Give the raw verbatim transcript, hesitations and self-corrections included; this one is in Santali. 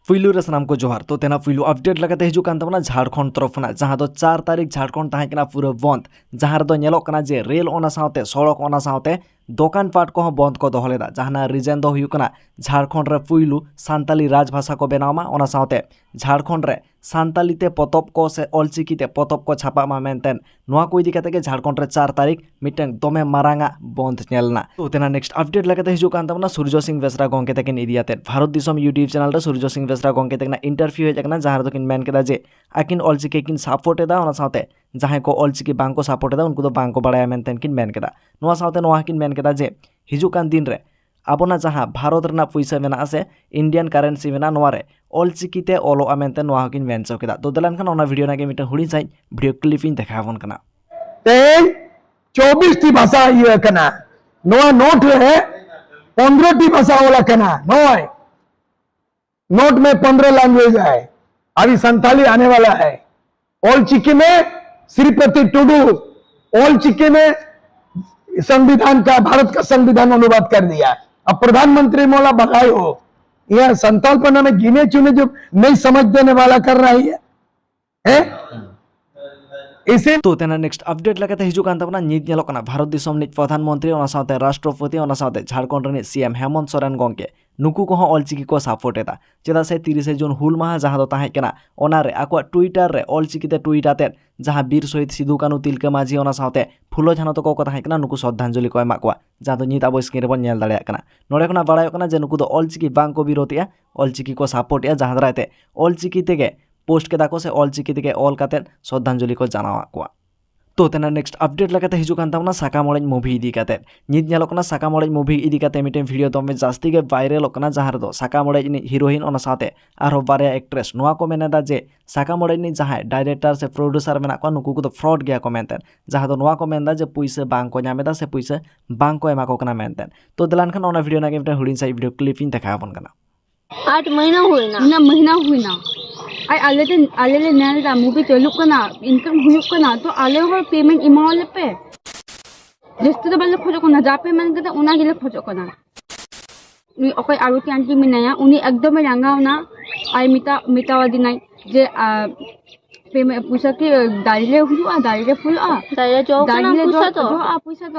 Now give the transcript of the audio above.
ᱯᱩᱭᱞᱩ ᱨᱮ ᱥᱟᱱᱟᱢ ᱠᱚ ᱡᱚᱦᱟᱨ᱾ ᱛᱚ, ᱛᱮᱱᱟᱜ ᱯᱩᱭᱞᱩ ᱟᱯᱰᱮᱴ ᱞᱮᱠᱟᱛᱮ ᱦᱤᱡᱩᱜ ᱠᱟᱱ ᱛᱟᱵᱚᱱᱟ ᱡᱷᱟᱲᱠᱷᱚᱸᱰ ᱛᱚᱨᱚᱯ ᱠᱷᱚᱱᱟᱜ, ᱡᱟᱦᱟᱸ ᱫᱚ ᱪᱟᱨ ᱛᱟᱹᱨᱤᱠᱷ ᱡᱷᱟᱲᱠᱷᱚᱸᱰ ᱛᱟᱦᱮᱸ ᱠᱟᱱᱟ ᱯᱩᱨᱟᱹ ᱵᱚᱱᱫ, ᱡᱟᱦᱟᱸ ᱨᱮᱫᱚ ᱧᱮᱞᱚᱜ ᱠᱟᱱᱟ ᱡᱮ ᱨᱮᱞ, ᱚᱱᱟ ᱥᱟᱶᱛᱮ ᱥᱚᱲᱚᱠ, ᱚᱱᱟ ᱥᱟᱶᱛᱮ ᱫᱚᱠᱟᱱ ᱯᱟᱴ ᱠᱚᱦᱚᱸ ᱵᱚᱱᱫ ᱠᱚ ᱫᱚᱦᱚ ᱞᱮᱫᱟ᱾ ᱡᱟᱦᱟᱸ ᱨᱮᱱᱟᱜ ᱨᱤᱡᱮᱱ ᱫᱚ ᱦᱩᱭᱩᱜ ᱠᱟᱱᱟ ᱡᱷᱟᱲᱠᱷᱚᱸᱰ ᱨᱮ ᱯᱩᱭᱞᱩ ᱥᱟᱱᱛᱟᱞᱤ ᱨᱟᱡᱽ ᱵᱷᱟᱥᱟ ᱠᱚ ᱵᱮᱱᱟᱣ ᱢᱟ, ᱚᱱᱟ ᱥᱟᱶᱛᱮ ᱡᱷᱟᱲᱠᱷᱚᱸᱰ ᱨᱮ ᱥᱟᱱᱛᱟᱞᱤ ᱛᱮ ᱯᱚᱛᱚᱵ ᱠᱚ ᱥᱮ ᱚᱞᱪᱤᱠᱤ ᱛᱮ ᱯᱚᱛᱚᱵ ᱠᱚ ᱪᱷᱟᱯᱟᱜ ᱢᱟ ᱢᱮᱱᱛᱮ, ᱱᱚᱣᱟ ᱠᱚ ᱤᱫᱤ ᱠᱟᱛᱮ ᱜᱮ ᱡᱷᱟᱲᱠᱷᱚᱸᱰ ᱨᱮ ᱪᱟᱨ ᱛᱟᱹᱨᱤᱠᱷ ᱢᱤᱫᱴᱟᱝ ᱫᱚᱢᱮ ᱢᱟᱨᱟᱝ ᱟᱜ ᱵᱚᱱᱫ ᱧᱮᱞ ᱮᱱᱟ᱾ ᱛᱚ, ᱛᱮᱱᱟᱜ ᱱᱮᱠᱥᱴ ᱟᱯᱰᱮᱴ ᱞᱮᱠᱟᱛᱮ ᱦᱤᱡᱩᱜ ᱠᱟᱱ ᱛᱟᱵᱚᱱᱟ ᱥᱩᱨᱡᱚ ᱥᱤᱝ ᱵᱮᱥᱨᱟ ᱜᱚᱝᱠᱮ ᱛᱟᱹᱠᱤᱱ ᱤᱫᱤ ᱟᱛᱮᱫ᱾ ᱵᱷᱟᱨᱚᱛ ᱫᱤᱥᱚᱢ YouTube ᱪᱮᱱᱮᱞ ᱨᱮ ᱥᱩᱨᱡᱚ ᱥᱤᱝ ᱵᱮᱥᱨᱟ ᱜᱚᱝᱠᱮ ᱛᱟᱹᱠᱤᱱᱟᱜ ᱤᱱᱴᱟᱨᱵᱷᱤᱭᱩ ᱦᱮᱡ ᱟᱠᱟᱱᱟ, ᱡᱟᱦᱟᱸ ᱨᱮᱫᱚ ᱠᱤᱱ ᱢᱮᱱ ᱠᱮᱫᱟ ᱡᱮ ᱟᱹᱠᱤᱱ ᱚᱞᱪᱤᱠᱤ ᱠᱤᱱ ᱥᱟᱯᱳᱨᱴ ᱮᱫᱟ, ᱚᱱᱟ ᱥᱟᱶᱛᱮ ᱡᱟᱦᱟᱸᱭ ᱠᱚ ᱚᱞᱪᱤᱠᱤ ᱵᱟᱝ ᱠᱚ ᱥᱟᱯᱳᱨᱴ ᱮᱫᱟ ᱩᱱᱠᱩ ᱫᱚ ᱵᱟᱝ ᱠᱚ ᱵᱟᱲᱟᱭᱟ ᱢᱮᱱᱛᱮ ᱠᱤᱱ ᱢᱮᱱ ᱠᱮᱫᱟ᱾ ᱱᱚᱣᱟ ᱥᱟᱶᱛᱮ ᱱᱚᱣᱟ ᱦᱚᱸᱠᱤᱱ ᱢᱮᱱ ᱠᱮᱫᱟ ᱡᱮ ᱦᱤᱡᱩᱜ ᱠᱟᱱ ᱫᱤᱱ ᱨᱮ ᱟᱵᱚᱱᱟᱜ ᱡᱟᱦᱟᱸ ᱵᱷᱟᱨᱚᱛ ᱨᱮᱱᱟᱜ ᱯᱩᱭᱥᱟᱹ ᱢᱮᱱᱟᱜᱼᱟ ᱥᱮ ᱤᱱᱰᱤᱭᱟᱱ ᱠᱟᱨᱮᱱᱥᱤ ᱢᱮᱱᱟᱜᱼᱟ, ᱱᱚᱣᱟ ᱨᱮ ᱚᱞᱪᱤᱠᱤ ᱛᱮ ᱚᱞᱚᱜᱼᱟ ᱢᱮᱱᱛᱮ ᱱᱚᱣᱟ ᱦᱚᱸᱠᱤᱱ ᱢᱮᱱ ᱦᱚᱪᱚ ᱠᱮᱫᱟ᱾ ᱛᱚ, ᱫᱮᱞᱟ ᱮᱱᱠᱷᱟᱱ ᱚᱱᱟ ᱵᱷᱤᱰᱤᱭᱳ ᱨᱮᱱᱟᱜ ᱜᱮ ᱢᱤᱫᱴᱟᱝ ᱦᱩᱰᱤᱧ ᱥᱟᱺᱦᱤᱡ ᱵᱷᱤᱰᱤᱭᱳ ᱠᱞᱤᱯ ᱤᱧ ᱫᱮᱠᱷᱟᱣ ᱟᱵᱚᱱ ᱠᱟᱱᱟ᱾ ᱛᱮᱦᱮᱧ ᱪᱚᱵᱵᱤᱥ ᱴᱤ ᱵᱷᱟᱥᱟ ᱤᱭᱟᱹ ᱠᱟᱱᱟ᱾ ᱱᱚᱣᱟ ᱱᱳᱴ ᱨᱮ ᱯᱚᱱᱨᱚ ᱴᱤ ᱵᱷᱟᱥᱟ ᱚᱞ ᱟᱠᱟᱱᱟ᱾ ᱱᱚᱜᱼᱚᱭ नोट में पंद्रह लैंग्वेज है। अभी संथाली आने वाला है। ऑल चिकी में श्रीपति टुडू ऑल चिकी में संविधान का, भारत का संविधान अनुवाद कर दिया। अब प्रधानमंत्री मोला बधाई हो। यह संथाल पन्ना में गिने चुने जो नहीं समझ देने वाला कर रहा है, हैं? इसे ᱛᱚ, ᱛᱮᱱᱟᱜ ᱱᱮᱠᱥᱴ ᱟᱯᱰᱮᱴ ᱞᱮᱠᱟᱛᱮ ᱦᱤᱡᱩᱜ ᱠᱟᱱ ᱛᱟᱵᱚᱱᱟ, ᱱᱤᱛ ᱧᱮᱞᱚᱜ ᱠᱟᱱᱟ ᱵᱷᱟᱨᱚᱛ ᱫᱤᱥᱚᱢ ᱨᱤᱱᱤᱡ ᱯᱨᱚᱫᱷᱟᱱ ᱢᱚᱱᱛᱨᱤ, ᱚᱱᱟ ᱥᱟᱶᱛᱮ ᱨᱟᱥᱴᱨᱚᱯᱚᱛᱤ, ᱚᱱᱟ ᱥᱟᱶᱛᱮ ᱡᱷᱟᱲᱠᱷᱚᱸᱰ ᱨᱤᱱᱤᱡ ᱥᱤ ᱮᱢ ᱦᱮᱢᱚᱱᱛ ᱥᱚᱨᱮᱱ ᱜᱚᱝᱠᱮ, ᱱᱩᱠᱩ ᱠᱚᱦᱚᱸ ᱚᱞᱪᱤᱠᱤ ᱠᱚ ᱥᱟᱯᱳᱨᱴ ᱮᱫᱟ᱾ ᱪᱮᱫᱟᱜ ᱥᱮ ᱛᱤᱨᱤᱥᱮ ᱡᱩᱱ ᱦᱩᱞ ᱢᱟᱦᱟ ᱡᱟᱦᱟᱸ ᱫᱚ ᱛᱟᱦᱮᱸ ᱠᱟᱱᱟ, ᱚᱱᱟᱨᱮ ᱟᱠᱚᱣᱟᱜ ᱴᱩᱭᱴᱟᱨ ᱨᱮ ᱚᱞᱪᱤᱠᱤ ᱛᱮ ᱴᱩᱭᱤᱴ ᱟᱛᱮᱫ ᱡᱟᱦᱟᱸ ᱵᱤᱨ ᱥᱚᱦᱤᱫ ᱥᱤᱫᱩ ᱠᱟᱹᱱᱩ, ᱛᱤᱞᱠᱟᱹ ᱢᱟᱹᱡᱷᱤ, ᱚᱱᱟ ᱥᱟᱶᱛᱮ ᱯᱷᱩᱞᱳ ᱡᱷᱟᱱᱚ ᱛᱟᱠᱚ ᱠᱚ ᱛᱟᱦᱮᱸ ᱠᱟᱱᱟ, ᱱᱩᱠᱩ ᱥᱨᱚᱫᱷᱟᱧᱡᱚᱞᱤ ᱠᱚ ᱮᱢᱟᱜ ᱠᱚᱣᱟ, ᱡᱟᱦᱟᱸ ᱫᱚ ᱱᱤᱛ ᱟᱵᱚ ᱥᱠᱨᱤᱱ ᱨᱮᱵᱚᱱ ᱧᱮᱞ ᱫᱟᱲᱮᱭᱟᱜ ᱠᱟᱱᱟ᱾ ᱱᱚᱰᱮ ᱠᱷᱚᱱᱟᱜ ᱵᱟᱲᱟᱭᱚᱜ ᱠᱟᱱᱟ ᱡᱮ ᱱᱩᱠᱩ ᱫᱚ ᱚᱞᱪᱤᱠᱤ ᱵᱟᱝ ᱠᱚ ᱵᱤᱨᱳᱫᱷ ᱮᱜᱼᱟ, ᱚᱞᱪᱤᱠᱤ ᱠᱚ ᱥᱟᱯᱳᱨᱴ ᱮᱜᱼᱟ, ᱡᱟᱦᱟᱸ ᱫᱟᱨᱟᱭ ᱛᱮ ᱚᱞᱪᱤᱠᱤ ᱛᱮᱜᱮ ᱯᱳᱥᱴ ᱠᱮᱫᱟ ᱠᱚ ᱥᱮ ᱚᱞᱪᱤᱠᱤ ᱛᱮᱜᱮ ᱚᱞ ᱠᱟᱛᱮᱫ ᱥᱨᱚᱫᱷᱟᱧᱡᱚᱞᱤ ᱠᱚ ᱡᱟᱱᱟᱣᱟᱫ ᱠᱚᱣᱟ᱾ ᱛᱚ, ᱛᱮᱱᱟᱜ ᱱᱮᱠᱥᱴ ᱟᱯᱰᱮᱴ ᱞᱮᱠᱟᱛᱮ ᱦᱤᱡᱩᱜ ᱠᱟᱱ ᱛᱟᱵᱚᱱᱟ ᱥᱟᱠᱟᱢ ᱚᱲᱮᱡ ᱢᱩᱵᱷᱤ ᱤᱫᱤ ᱠᱟᱛᱮᱫ᱾ ᱱᱤᱛ ᱧᱮᱞᱚᱜ ᱠᱟᱱᱟ ᱥᱟᱠᱟᱢ ᱚᱲᱮᱡ ᱢᱩᱵᱷᱤ ᱤᱫᱤ ᱠᱟᱛᱮ ᱢᱤᱫᱴᱮᱱ ᱵᱷᱤᱰᱤᱭᱳ ᱫᱚᱢᱮ ᱡᱟᱹᱥᱛᱤ ᱜᱮ ᱵᱷᱟᱭᱨᱟᱞᱚᱜ ᱠᱟᱱᱟ, ᱡᱟᱦᱟᱸ ᱨᱮᱫᱚ ᱥᱟᱠᱟᱢ ᱚᱲᱮᱡ ᱨᱤᱱᱤᱡ ᱦᱤᱨᱳᱭᱤᱱ, ᱚᱱᱟ ᱥᱟᱶᱛᱮ ᱟᱨᱦᱚᱸ ᱵᱟᱨᱭᱟ ᱮᱠᱴᱨᱮᱥ, ᱱᱚᱣᱟ ᱠᱚ ᱢᱮᱱ ᱮᱫᱟ ᱡᱮ ᱥᱟᱠᱟᱢ ᱚᱲᱮᱡ ᱨᱤᱱᱤᱡ ᱡᱟᱦᱟᱸᱭ ᱰᱟᱭᱨᱮᱠᱴᱟᱨ ᱥᱮ ᱯᱨᱚᱰᱩᱥᱟᱨ ᱢᱮᱱᱟᱜ ᱠᱚᱣᱟ, ᱱᱩᱠᱩ ᱠᱚᱫᱚ ᱯᱷᱨᱚᱰ ᱜᱮᱭᱟ ᱠᱚ ᱢᱮᱱᱛᱮ, ᱡᱟᱦᱟᱸ ᱫᱚ ᱱᱚᱣᱟ ᱠᱚ ᱢᱮᱱ ᱮᱫᱟ ᱡᱮ ᱯᱩᱭᱥᱟᱹ ᱵᱟᱝ ᱠᱚ ᱧᱟᱢ ᱮᱫᱟ ᱥᱮ ᱯᱩᱭᱥᱟᱹ ᱵᱟᱝ ᱠᱚ ᱮᱢᱟ ᱠᱚ ᱠᱟᱱᱟ ᱢᱮᱱᱛᱮ᱾ ᱛᱚ, ᱫᱮᱞᱟ ᱮᱱᱠᱷᱟᱱ ᱚᱱᱟ ᱵᱷᱤᱰᱤᱭᱳ ᱨᱮᱱᱟᱜ ᱜᱮ ᱢᱤᱫᱴᱮᱱ ᱦᱩᱰᱤᱧ ᱥᱟᱺᱦᱤᱡ ᱵᱷᱤᱰᱤᱭᱳ ᱠᱞᱤᱯ ᱤᱧ ᱫᱮᱠᱷᱟᱣ ᱟᱵᱚᱱ ᱠᱟᱱᱟ᱾ आठ महीना हुई ना। इतना महीना हुई ना। आई आले दिन आले ले नैल दा मूवी चालू करना, इनकम हुई करना तो आले हो पेमेंट इमाले पे। जस्ती तो बल्ले खोजो करना जा पेमेंट करते उना गिले खोजो करना। ᱩᱱᱤ ᱚᱠᱚᱭ ᱟᱨᱚᱛᱤ ᱟᱱᱴᱤ ᱢᱮᱱᱟᱭᱟ, ᱩᱱᱤ ᱮᱠᱫᱚᱢᱮ ᱨᱟᱸᱜᱟᱣᱱᱟ᱾ ᱟᱡ ᱢᱮᱛᱟ ᱢᱮᱛᱟᱣᱟᱫᱤᱧᱟᱭ ᱡᱮ ᱟᱨ ᱯᱮᱢᱮ- ᱯᱚᱭᱥᱟ ᱠᱤ ᱫᱟᱨᱮ ᱨᱮ ᱦᱩᱭᱩᱜᱼᱟ, ᱫᱟᱨᱮ ᱨᱮ ᱯᱷᱩᱞᱟᱹᱜᱼᱟ? ᱫᱟᱨᱮ ᱡᱚ ᱠᱟᱱᱟ ᱫᱟᱨᱮ ᱨᱮ ᱡᱚ- ᱯᱚᱭᱥᱟ ᱫᱚ? ᱡᱚᱜᱼᱟ ᱯᱚᱭᱥᱟ ᱫᱚ᱾